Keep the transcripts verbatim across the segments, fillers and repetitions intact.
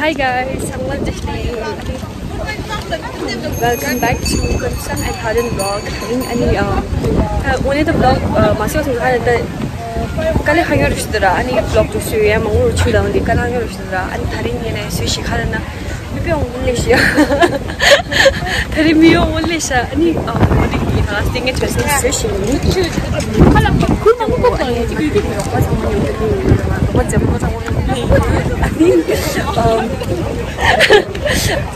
Hi guys, ཚང་མ་བདེ་ལེགས། Welcome back to Khursang and Tharin vlog. ཨ་ནི་ཨ་ནི་ཨ་ད་འོ་ནས་ད་vlog ཨ་མ་སོང་སོང་ཧ་ད་དཀའ་ལས་ཁག་ཡོད་རེད་ཤི་ད་ར། ཨ་ནི་vlog དུ་སུ་ཡ་མང་པོ་ཆུ་ལ་འོང་དེ་དཀའ་ལས་ཁག་ཡོད་རེད་ཤི་ད་ར། ཨ་ནི་ད་རིང་ངས་ནས་སུ་ཞིག་ཧ་ད་ན་མི་པེ་འོང་ལེ་ཤི་ཡ། ད་རིང་མི་ཡོང་འོང་ལེ་ཤི་ཡ། ཨ་ནི་ཨ་འོ་དེ་གི་ཧ་སྟེང་ངས་ཆོས་སེ་སུ་ཞིག་མི་ཆུ་ཁ་ལ་ཁུར་མང་པོ་ཁུར་ཡོད་ཅིག་ཡོད་ཅིག་རོགས་པ་ཚང་མ་ཡོང་གི་འདུག་རོགས་པ་འཛེམ་པོ་ཚང་མ་ཡོང་གི་འདུག་ཨ་ནི་ཨ།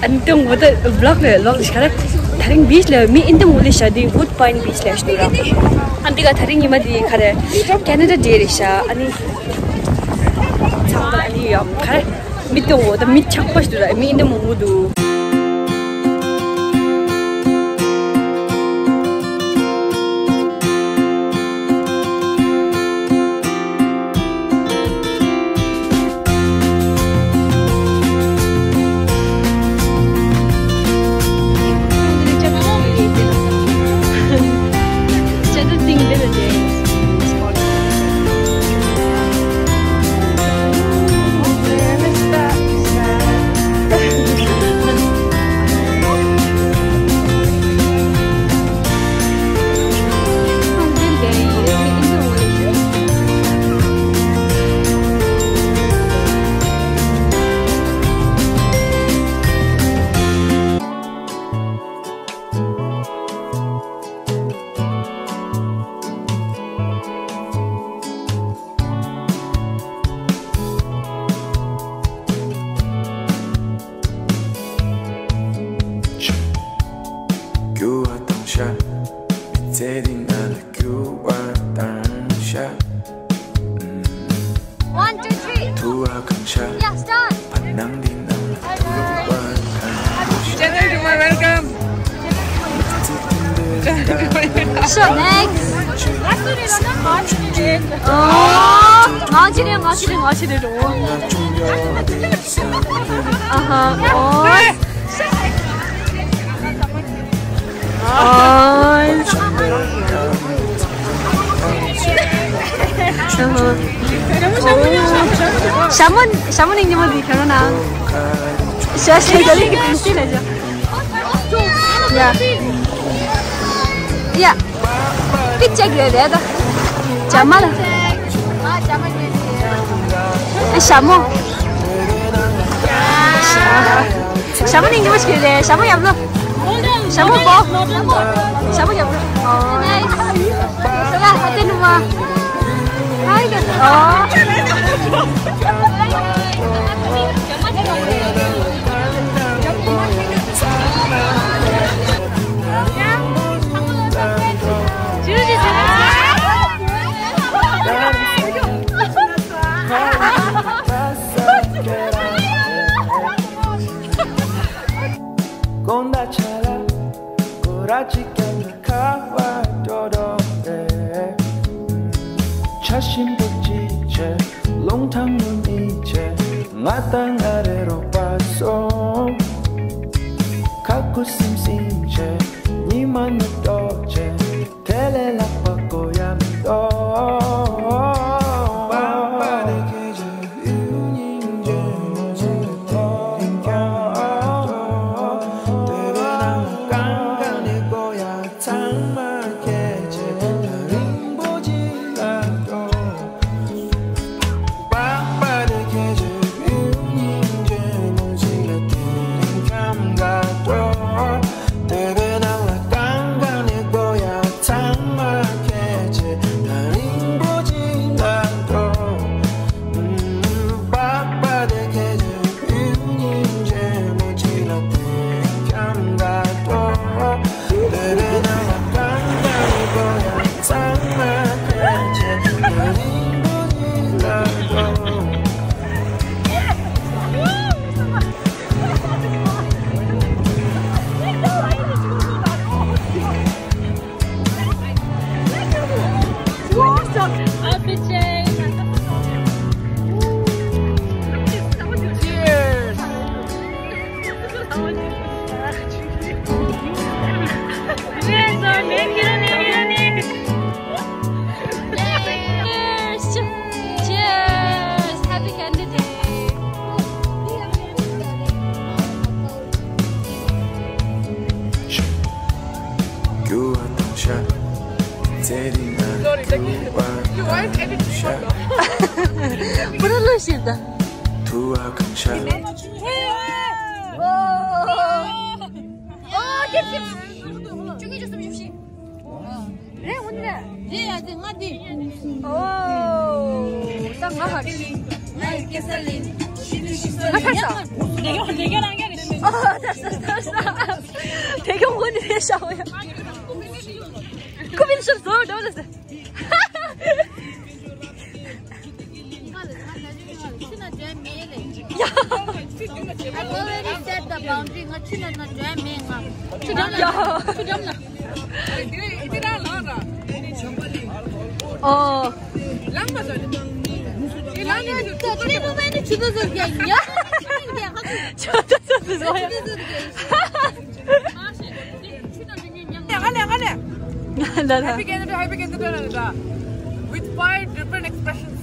ཨན་ཏེ་ངོ་ད་vlog་ལས་vlog་ལས་ཤ་ར། ད་རིང་beach་ལ་མི་ཨིན་ཏེ་ངོ་ལས་ཤ་དེ་Woodbine Beach་ལ་ཤ་དུ་ར། ཨན་ཏེ་ག་ད་རིང་ཉི་མ་དེ་ཁ་ར་Canada Day་རེད་ཤ། ཨ་ནི་ཚང་མ་ཨ་ནི་ཡ་ཁ་ར་མི་ཏེ་ངོ་ད་མི་ཆགས་པ་ཤ་དུ་ར། མི་ཨིན་ཏེ་ངོ་ངོ་དུ། རྒྱུ་བ་དང་ཤ། མི་ཚེ་འདི་ན་ལ་རྒྱུ་བ་དང་ཤ། One, two, three. ཐུ་བ་གང་ཤ། Yeah, start. བ་ནང་འདི་ན་ལ་ཐུ་བ་གང་ཤ། General Kumar, welcome. Sure, next. Oh, ང་ཅི་རེད། ང་ཅི་རེད། ང་ཅི་རེད་འགྲོ། ཨ་ཧ། ཨོ། ཨོ། ཨ་ཧ། ཞྭ་མོ། ཞྭ་མོ་ནི་ཉི་མ་འདི་ཁྱེར་ན། ཞྭ་ཞྭ་ག་ལེ་གི་ཕུང་སི་ལ་ཞྭ། ཡ། ཡ། པི་ཅེག་རེད་རེད་ད། ཇ་མ་ལ། ཨ་ཞྭ་མོ། ཞྭ་མོ་ནི་ཉི་མ་ཞིག་རེད། ཞྭ་མོ་ཡབ་ལོ། ཞྭ་མོ་པོ། ཞྭ་མོ་ཡབ་ལོ། ཨོ། ཡ་ཧ་ཏེ་ནུ་མ། ཧའི་ག་ཨོ། དགོང་དག་ཆ་ལ་སྐོར་ར་གཅིག་ཀྱང་ཁ་བ་འགྲོ་འགྲོ་རེད། ཆ་ཞིམ་པོ་ཅིག་བྱས། རླུང་ཐང་ངུ་མི་བྱས། ང་དང་ང་རེ་རོགས་པ་སོང་། ཁ་ཁུ་སིམ་སིམ་བྱས། ཉི་མ་ནུབ་འགྲོ་བྱས། དེ་ལས་ལྷག་པ་དགོས་ཡ་མི་འདུག Sorry, like, your voice edit too much. Pura lo shit da. Oh, keep, keep. Chungi just some shit. Re, one re. Re, I think, ngati. Oh, ta nga ha. Nga ha sa. Oh, that's, that's, that's. Take a one re shao ya. Kubin shir so, don't listen. I've already set the boundary. Oh. Happy Canada, happy Canada. With five different expressions.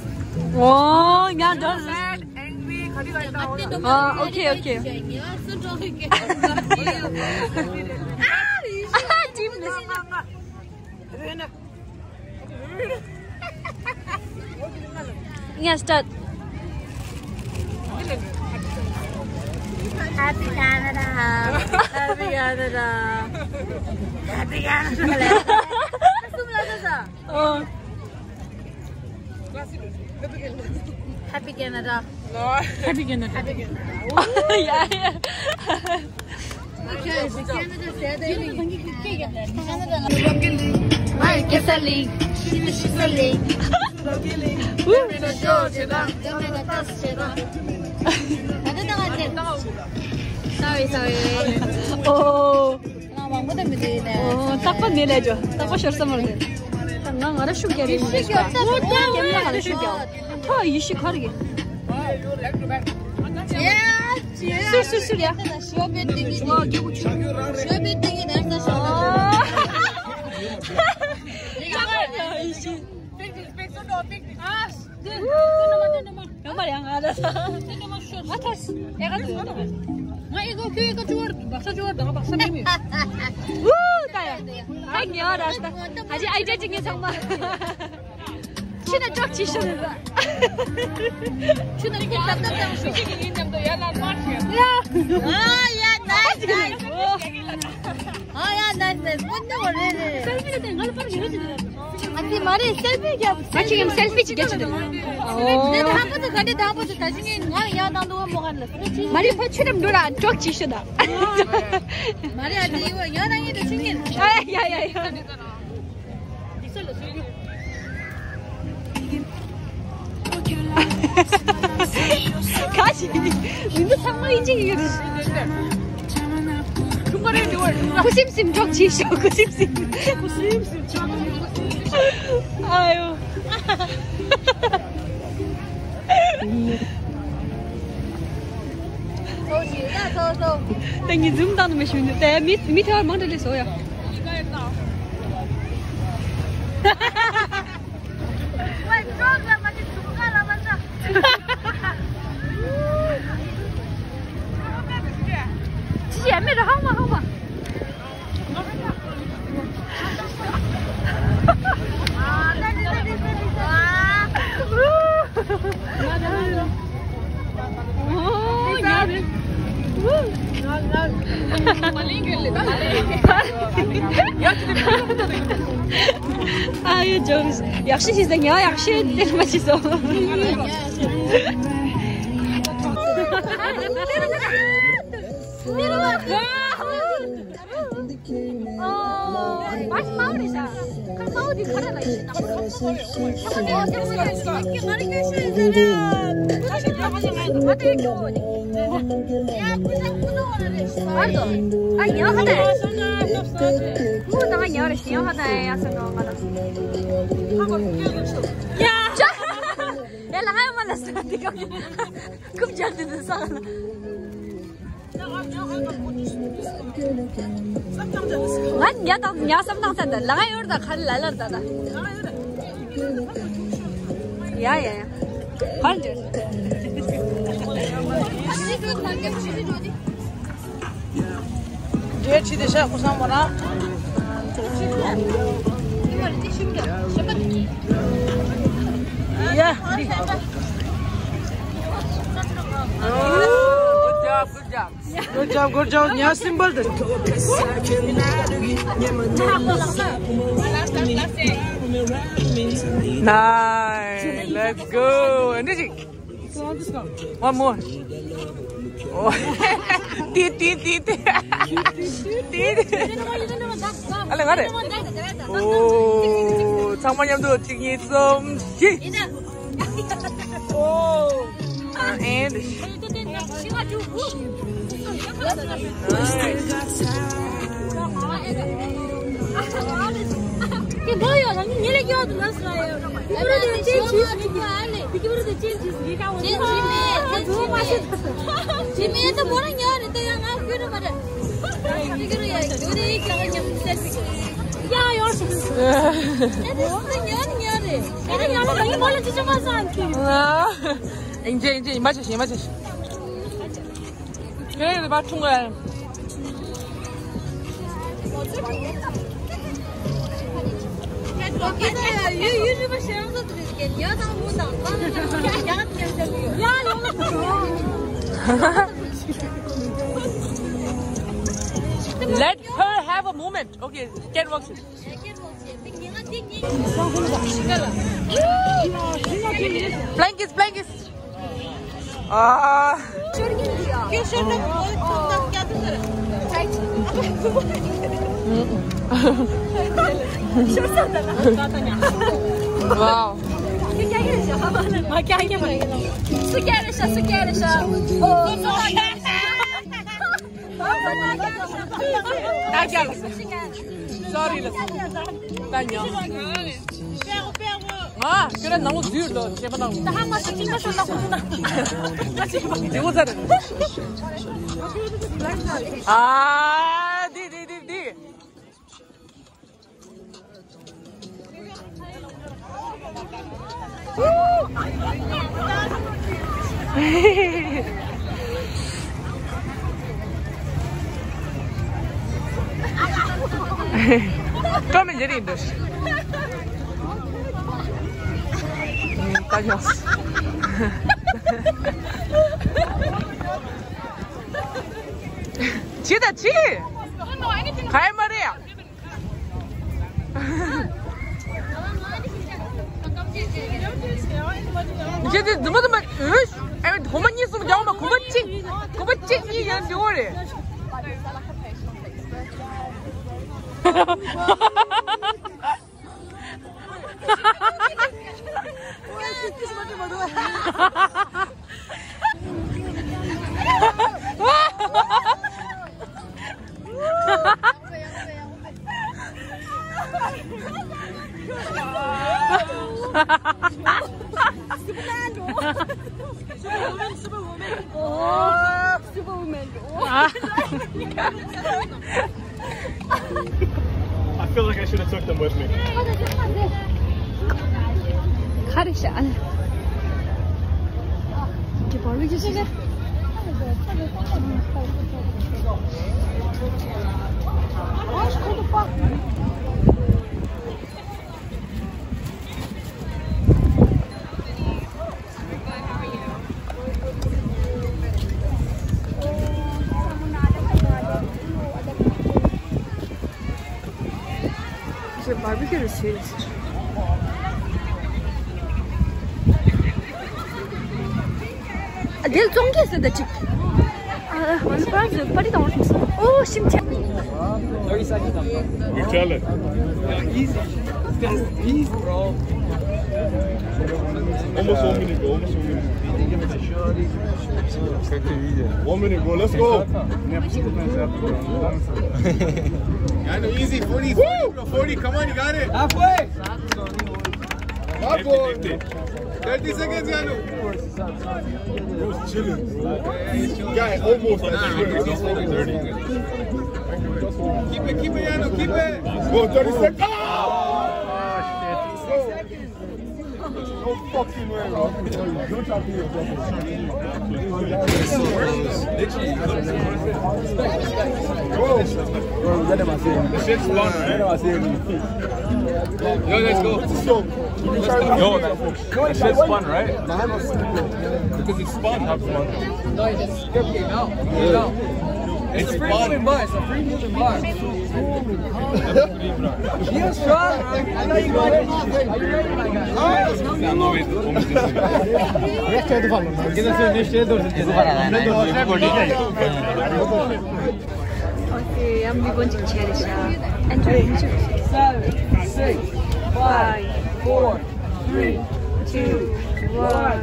Oh, yeah, that's sad, angry, khadi khadi. Ah, okay, okay. Team. Yeah, start. Happy Canada. Happy Canada. Happy Canada. Oh. Happy Canada. Happy Canada. Happy Canada. Yeah, yeah. Sorry, sorry. Oh. རྟག་པ་མེད་ལས་ཇོ། རྟག་པ་ཤོར་ས་མ་རེད། ང་ང་ར་ཤུགས་རྒྱག་རེད། ཤུགས་རྒྱག་ད་ང་ང་ར་ཤུགས་རྒྱག་ཐོ་ཡི་ཤི་ཁར་གི་ཡ་ཅི་ཡ། སུར་སུར་སུར་ཡ། ཞོ་བེ་ཏི་གི་ཞོ་བེ་ཏི་གི་ནར་ས་ཞོ། ཡི་ཤི། ཡོང་མ་རེད་ང་ལ། ཨ་ཐོས། ཨེ་ག་ཐོས། ང་ཨེ་ག་ཁྱོད་ཨེ་ག་ཅུ་བར་བག་ས་ཅུ་བར་དང་བག་ས་མི་མི། ཝུ་ད་ཡ། ཨ་ཉེ་བ་ར་ས། ཨ་ཅི་ཨའི་ཅི་ཅི་ངེ་ཚང་མ། ཁྱོད་ན་ཅོག་ཅི་ཤོད་ནི་ད། ཁྱོད་ན་ཁྱོད་ཏབ་ཏབ་ཏབ་ཤོད། ཁྱོད་ཀྱི་ཡིན་ཙམ་དུ་ཡ་ལ་མར་ཁྱོད། ཡ། ཨ་ཡ་ནའིས་ནའིས། ཨ་ཡ་ནའིས་ནའིས། ཀུན་ཏུ་བ་རེད་རེད། སེལ་ཕི་ལ་དེ་ང་ལ་པར་ཡོད་ཅི་དེ། ཨ་ཙི་མ་རེད་སེལ་ཕི་རྒྱབ། ང་ཁྱེད་ཀྱི་སེལ་ཕི་ཅིག་རྒྱབ་ཅི་དེ། ཨོ། དེ་དང་པོ་དེ་ག་འདྲ་དང་པོ་དེ་ད་ཅི་ངས་ང་ཡག་དང་འདུག་བ་མོ་ག་ལ། མ་རེད་ཕ་ཆུ་རམ་འགྲོ་ར་ཅོག་ཅི་ཤོད་ད། མ་རེད་ཨ་ཙི་ཡི་བ་ཡག་དང་ཡིན་དུ་ཆུ་ངན། ཨ་ཡ་ཡ་ཡ། ཁ་ཅིག་མི་འདི་ཚང་མ་ཡིན་གཅིག་ཡོད་རེད། ཁུ་སིམ་སིམ་འཇོག་ཅིག་ཤོག་ཁུ་སིམ་སིམ། ཁུ་སིམ་སིམ་འཇོག་ཨ་ཡོ། ད་ངས་འཛུམ་བཏང་ནི་མི་ཤེས་ནི་ད་མི་མི་ཐེ་བར་མང་དྲགས་ལས་བཟོ་ཡ། ཅི་ཡ་མི་ར་ཧང་མ་ཧང་མ། ཨ་ཡོ་ཇོ་ཡག་ཤི་ཤི་ཟེར་ཉག་ཡག་ཤི་དེར་མ་ཤི་སོང་། ཡ། ཁུབ་རྒྱག་དེ་དེ་ས་ལ། ང་ཉ་དང་ཉ་བསམ་དང་ཚན་དང་ལ་ང་ཡོར་དང་ཁ་ལ་ལ་ལ་ད་ད། ཡ་ཡ་ཡ། ཧར་འདྲེ། འདྲེ་ཁྲི་དེ་ཤ་ཁུ་སང་མོ་ར། Yeah. Good job, good job. Good job, good job. Yeah, simple. Nice. Let's go. And this is One more. Oh. Ti, ti, ti, ti. Ti, ti. Ale, ngare. Oh, ཚང་མ་མཉམ་དུ་གཅིག་གཉིས་གསུམ་བཞི། Oh. And Enjoy, enjoy. Imagine, imagine. Hey, the bathroom guy. Let her have a moment. Okay, can work. Blankets, blankets. Ah. Wow. Sorry. ང་ཁྱོད་རང་ནང་ལོགས་འཛུལ་ལོ་བྱེད་པ་དང་། ད་ཧ་མ་སོང་། ཅིག་མ་ཤོར་ན་ཁོ་ཚོ་ན། འདི་ངོ་ཚ་རེད། ཨ། འདི་འདི་འདི་འདི། ཀ་མེད་རེད་འདུག་ད་ཡོང་། ཅི་ད་ཅི། ག་ཡེ་མ་རེད་ཡ། ཁྱེད་ཚོས་རྫུན་མ་རྫུན་མ། ཨོས། ཨ་ནི་གོང་མ་གཉིས་གསུམ་རྒྱག་མ། གོང་མ་གཅིག་གོང་མ་གཅིག་གཉིས་ཡང་འདི་འོ་རེད། Superwoman, superwoman. Oh, superwoman. I feel like I should have took them with me. Barbecue is serious. འདིར་བཙོང་གི་ཟེར་ད་ཅིག་ཨ། ང་ཚོ་པ་ར་པར་ཊི་དང་འོང་ཤིང་། ཨོ་ཤིམ་ཆ། Thirty seconds. You tell it. Easy. That's easy, bro. Almost one minute, bro. Almost one minute. One minute, bro. Let's go. I know, easy. Forty, forty, bro. Forty. Come on, you got it. Halfway. Halfway. Thirty seconds, Yanu. Bro's chilling, bro. Guy, almost. Nah, nah, nah, nah. Keep it, keep it, Yanu, keep it. Bro, thirty seconds. Oh! No fucking way, bro. Don't try to be yourself. Bro. Let them say. The shit's fun, right? Yo, let's go. Yo, that, that shit's fun, right? Because it's fun. Have fun. No, it's good game out. It's a free moving bar. It's a free moving bar. Yes, sir. I know you got it. Are you ready, my guy? Are you ready? Okay, I'm going to cherish. Seven, six, five, four, three, two, one.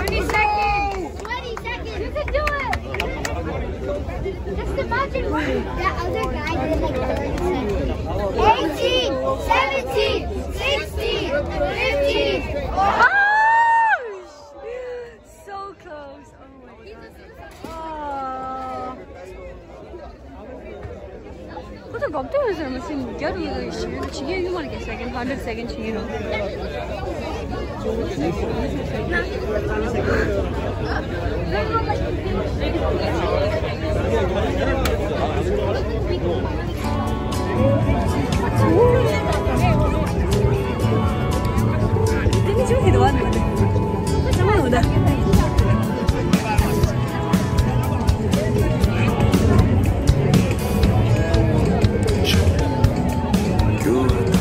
Twenty seconds. Twenty seconds. You can do it. Just imagine what that other guy did, like, eighteen, seventeen, sixteen, fifteen. Oh! So close. Oh my God. Oh. ཁོ་ཚོ་འགོག་ཐུབ་ཡོད་ཟེར་མ་ཟིན། རྒྱ་རུ་ཡོད་ཞེས་ཇི་གའི་ཡུ་མར་གྱི་སེ་ཀན་ཧན་ཌེ་རེ་ཌི་སེ་ཀན་ཇི་གའི་རུ།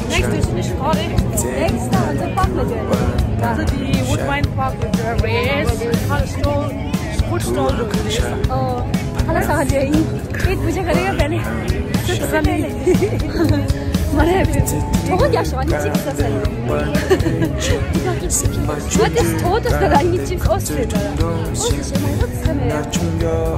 Next destination, next time, the park. So the Woodbine Park, with the race, stall, food stall. Oh, hello, Sanjay. Wait, मुझे करेगा पहले। सबसे पहले। मारे, बहुत यार, शानी चिप्स का सही। What is total? Chips, oh, sweet. Oh, shit, my God.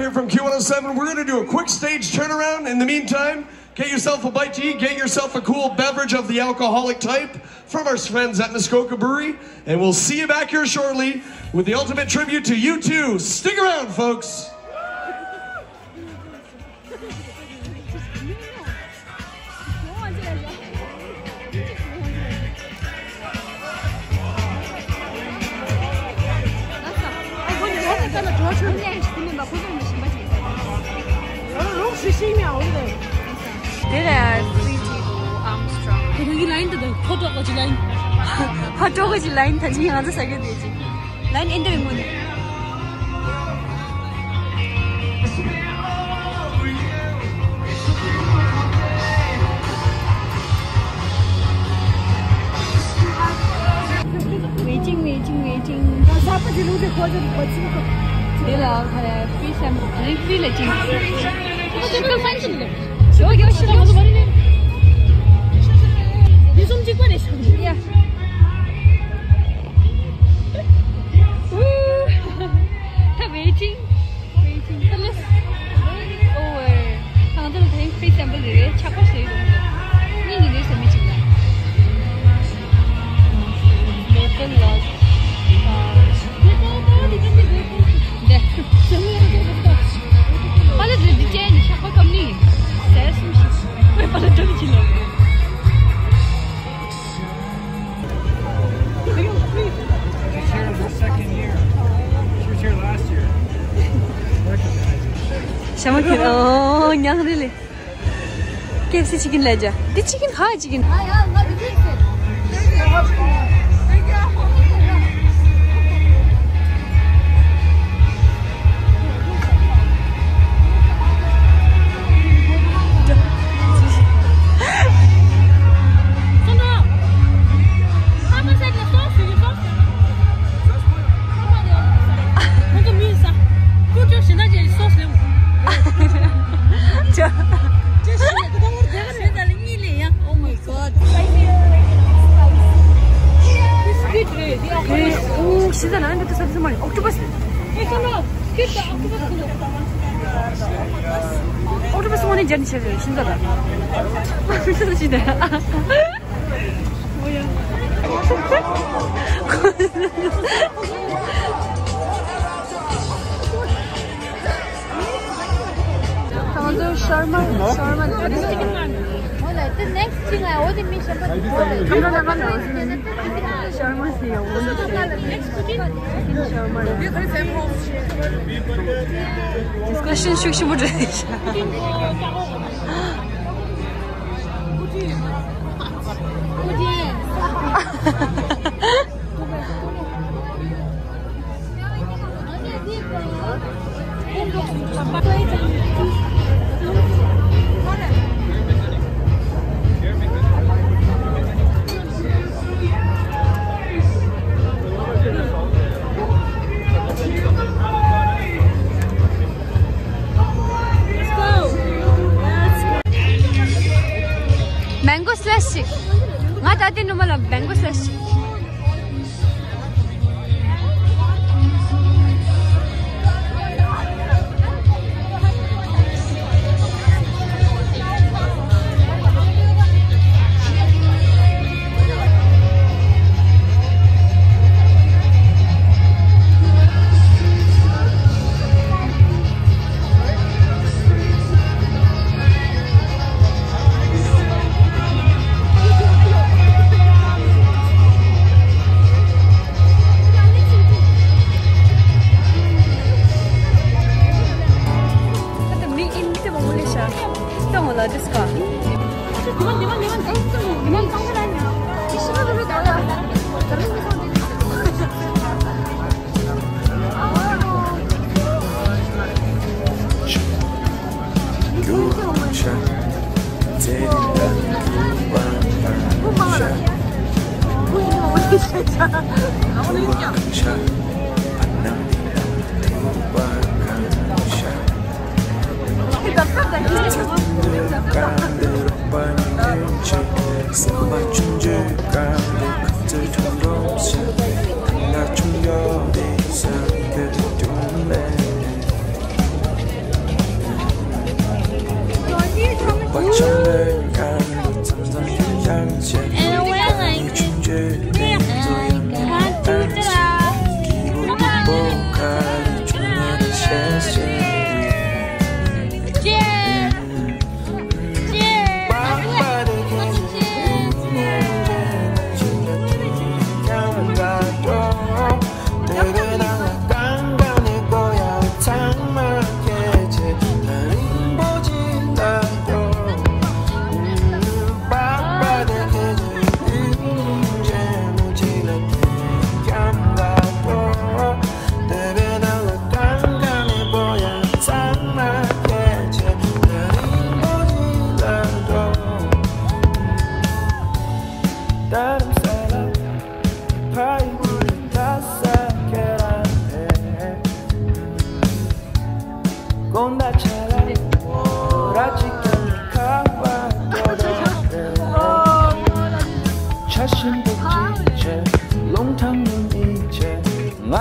Here from Q one oh seven, we're going to do a quick stage turnaround. In the meantime, get yourself a bite to eat, get yourself a cool beverage of the alcoholic type from our friends at Muskoka Brewery, and we'll see you back here shortly with the ultimate tribute to U two. Stick around, folks. དེ་ལ་ཡ་Pretty Armstrong། དེ་གི་ལ་ཡིན་དུ་ཕོ་ཏོ་གོ་ཅི་ལ་ཡིན། ཕོ་ཏོ་གོ་ཅི་ལ་ཡིན། ད་ཅི་ང་ཚོ་ས་གི་དེ་ཅི། ལན་ཨེ་འདྲ་ཡིན་མོ་ནི། Waiting, waiting, waiting. གཟའ་པ་ཅི་ལུགས་དེ་ཁོ་ཚོ་རིག་པ་ཚིག་ཐོག་དེ་ལ་ཁ་ར་free sample, free ལ་ཅིག་ཁོ་ཚོ་ཁ་ཁ་ཅིག་ལ། ཡོ་ཡོ་ཤི་ཡོ། ཡ། ད་waiting, waiting. ད་let's wait over. ད་ང་ཚོ་ལ་ད་རིང་free sample རེ་རེ་ཆགས་པ་ཞིག་ཡོད་འདུག་གཉིས་ཉིན་རེ་ཟ་མི་གཅིག་ལ། Maple Lodge. འདི། པ་ལ་འདི་འདི་ཅན་ཆགས་པ་ཀམ་ནི། ཟས་སུ་ཞིག་པ་ལ་འདི་ཅི་ལ། She's here the second year. She was here last year. Recognize her. ཤ་མ་ཁྱེར། ཨོ། ཉག་རེ་ལེ། K F C chicken ལ་ཇ། འདི་chicken ཁ་chicken། Oh my god. ཨོ། ཤིན་ཙང་ནང་འདི་ཚོ་ས་ཚོ་མ་རེད། ཨོག་ཊོ་པས། ཨོག་ཊོ་པས་ངོ་ནས་སྦྱར་ནས་བྱས་རེད་ཤིན་ཙང་ལ། ཤིན་ཙང་ལ་ཤིན་ཙང་། ང་ཚོ་ཤར་མ་ཤར་མ་ཤར་མ་ཤར་མ་ཟེར་ཡ་འོ་ན་ཤར་མ་ཌིས་ཀ་ཤན་ཤུགས་ཆེན་པོ་འགྲོ་ཡི་ཤག Mango slush ཅིག་ང་ད་ལྟའི་ནུ་མ་ལ་mango slush ཅིག་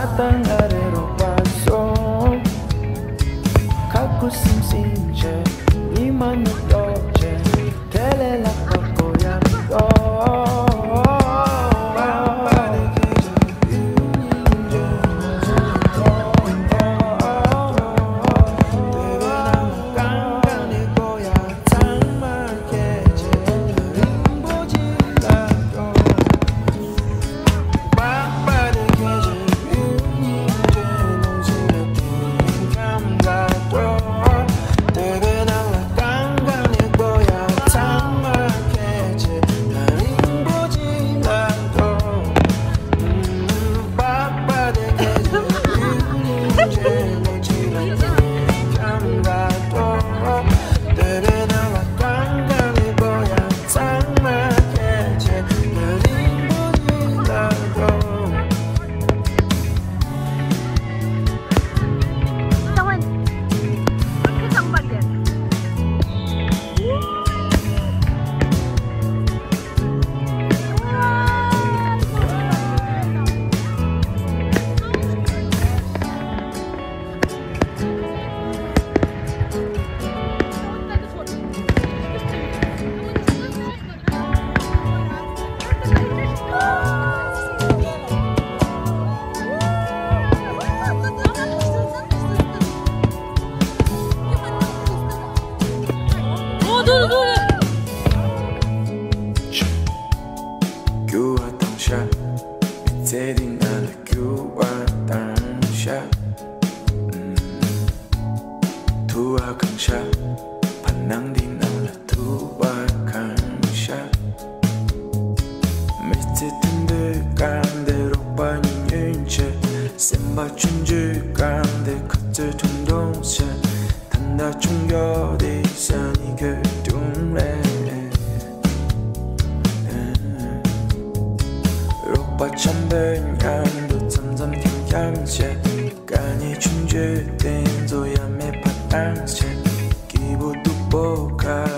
ད་ང་རེ་རོགས་པ་སོང་། ཁ་ཁུ་སིམ་སིམ་བྱས། ཉི་མ་ནུབ་ཏོག་བྱས། དེ་ལས་ལྷག་པ་གོ་ཡག་ཏོ། རྒྱུ་བ་དང་ཤ། མི་ཚེ་འདི་ང་ལ་རྒྱུ་བ་དང་ཤ། ཐུ་བ་གང་ཤ། བར་སྣང་འདི་ནང་ལ་ཐུ་བ་གང་ཤ། མི་ཚེ་དུད་འགྲོའི་སྐམ་དེ་རོགས་པ་ཉུང་ཉུང་བྱས། སེམས་པ་ཆུང་ཆུང་སྐམ་དེ་ཁ་ཚོད་ཐུང་ཐུང་བྱས། ད་ལྟ་ཆུང་ཡོད་དེ་ས་ནི་གོས་དུང་རེད། རོགས་པ་འཆམ་པོའི་མཉམ་དུ་འཆམ་འཆམ་འཁྱམ་འཁྱམ་བྱས། དཀའ་ངལ་ཆུང་ཆུང་དེ་ཚོ་ཡ་མེད་པ་བཏང་བྱས། སྐྱིད་པོ་སྡུག་པོ་ག་